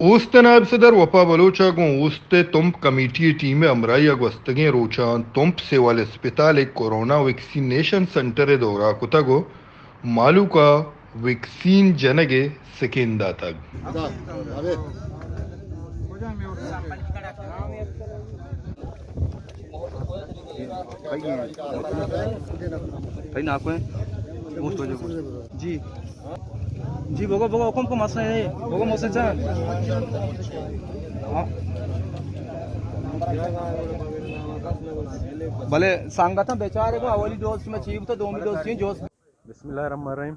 اوست ءِ نائب صدر وپا بلوچ ءَ گوں اوست ءِ تمپ کمیٹی ءِ ٹیم ءِ ہمراہی ءَ گوستگیں روچاں تمپ سیول ہسپتال ءِ کورونا ویکسینیشن سنٹر ءِ دورہ کتگ ءُ مہلوک ءَ ویکسین جنگ ءِ سکین داتگ۔ تئی ناکو ہیں؟ جی۔ جی، بگو، بگو، حکم کو مسئلہ ہے۔ بگو، محسن جان۔ ہاں۔ بلے سنگتاں بیچارے کو اولی ڈوز میں چیب تو دومی ڈوز چین جوز۔ بسم اللہ الرحمن الرحیم۔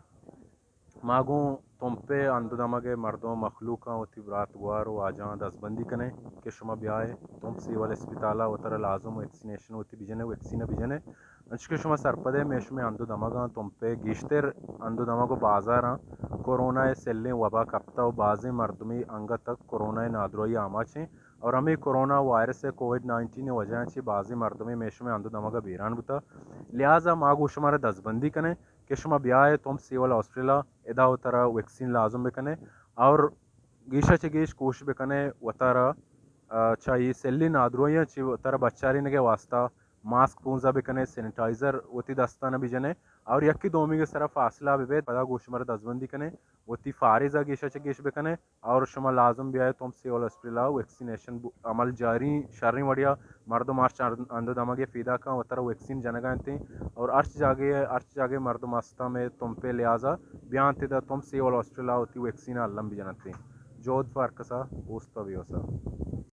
ما گوں تمپ ءِ ہند ءُ دمگ ءِ مردم، مخلوقاں، وتی برات گوار ءُ واجہاں دزبندی کنیں کہ شما بیائے تمپ سیول ہسپتال ءَ وترا لازم ویکسینیشن وتی بجنے، ویکسین ءَ بجنے۔ انچو کہ شما سرپد ئے، مئے شمئے ہند ءُ دمگاں، تمپ ءِ گیشتر ہند ءُ دمگ ءُ بازاراں کورونا ءِ سلیں وبا کپتہ ءُ بازیں مردمے انگت کورونا ءِ نادراہی ءَ آماچ ایں اور ہمے کورونا وائرس ءِ کووڈ نائنٹین ءِ وجہ ءَ چہ بازیں مردمے مئے شمئے ہند ءُ دمگ ءَ بیران بوتہ۔ لہذا ما گوں شمارا دزبندی کنیں کہ شما بیائے تمپ سیول ہاسپٹل ءَ، ادا وترا ویکسین لازم بکنے اور گیشا چہ گیش کوشش بکنے وترا، آ، چہ اے سلیں نادراہیاں چہ وترا بچارینگ ءِ واستہ ماسک پونزا بکنے، سینیٹائزر وتی دستاں بجنے اور یکے دومی ءِ سرا فاصلہ ببیت۔ پدا گوں شمارا دزبندی کنیں، وتی فارض ءَ گیشا چہ گیش بکنے اور شما لازم بیائے تمپ سیول ہاسپٹل ءَ ویکسینیشن بو-، عمل جاری، شریں وڑیا مردم ہرچ ہر-، ہند ءُ دمگ ءَ پیداک اَنت وترا ویکسین جنگ ءَ اَنت اور ہرچ جاگہ، ہرچ جاگہ مردم ہست اَنت، مئے تمپ ءِ لحاظ ءَ بیانت ادا تمپ سیول ہاسپٹل ءَ وتی ویکسین ءَ الم بجنت۔ جہد پہ ہر کس ءَ، اوست پہ بے وس ءَ۔